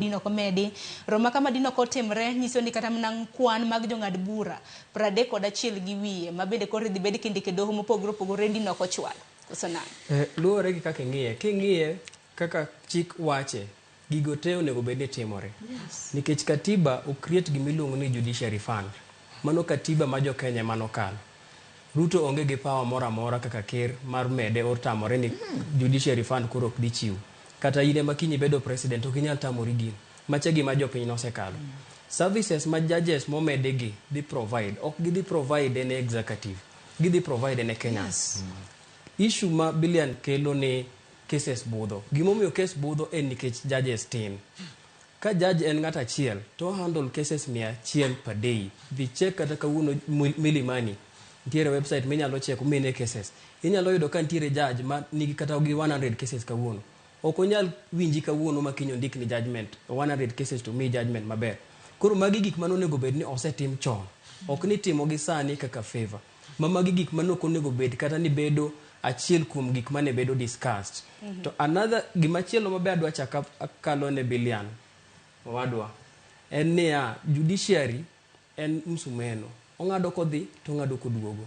Dino ok omedi. Romo kama dino ok otimre nyiso ni kata mana kwan mag jong'ad bura 31 gi wiye ma bende koro idhi bed kindiko e doho mopogore opogore dino ok ochwal. Koso nang'o? Luwore gi kaka ing'iye. King'iye kaka chik wache, gigo te onego bed ni timore. Nikech katiba o create gimiluongo ni judiciary fund. Mano katiba ma jo Kenya ema nokalo. Ruto onge gi power moro amora kaka ker mar mede or tamore ni judiciary fund koro ok dhi chiwo. Kata in ema kiny ibedo president ok inyal tamori gino. Macha gima jopiny nosekalo. Services ma judges momedi gi dhi provide, ok gidhi provide ne executive. Gidhi provide ne Kenyans. Issue ma Bilian kelo ni cases budho. Gimomiyo case budho en nikech judges tin. Ka judge en ng'at achiel to handle cases 100 per day. Dhi check kata kawuono Milimani. Nitiere website minyalo cheko mine cases. Inyalo yudo ka nitiere judge ma nigi kata gi 100 cases kawuono. Ok onyal winji kawuono ma kiny ondik ni judgment 100 cases to mi judgment maber. Koro magi gik mane onego bed ni osetim chon. Ok ni timo gi sani kaka favor. Ma magi gik mane ok onego bed kata ni bedo achiel kuom gik mane bedo discussed. To another gimachielo mabe adwa chaka akalo ne Bilian owadwa en niya judiciary en msumeno ong'ado kodhi to ong'ado koduogo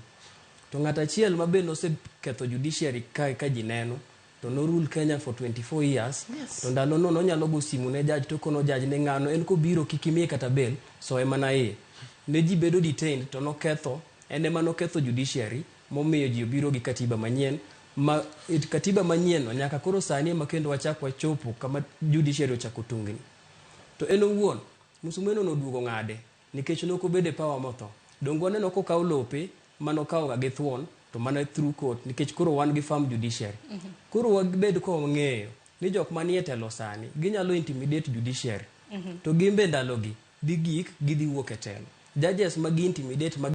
to ng'at achiel ma be noseketho judiciary kae ka ji neno to norule Kenya for 24 years. To ndalo no nonyalo go simu ne judge to kono judge ne ng'ano en kobiro kik imiye kata bail soye mana iye ne ji bedo detained to noketho en ema noketho judiciary momiyo ji obiro gi katiba manyien ma it katiba manyien no nyaka koro sani ema kendo wachak wachopo kama judiciary ochako tungni to en owuon msumeno noduogo ng'ade nikech nokobedo e power motho donge waneno kokaw lope manokawoga gi thuon to mana through court nikech koro wan gi firm judiciary. Koro wabed ka wang'eyo ni jok manie telo sani ginyalo intimidate judiciary to gin be ndalogi dhi gik gidhi wuok e telo judges ma gi intimidate ma.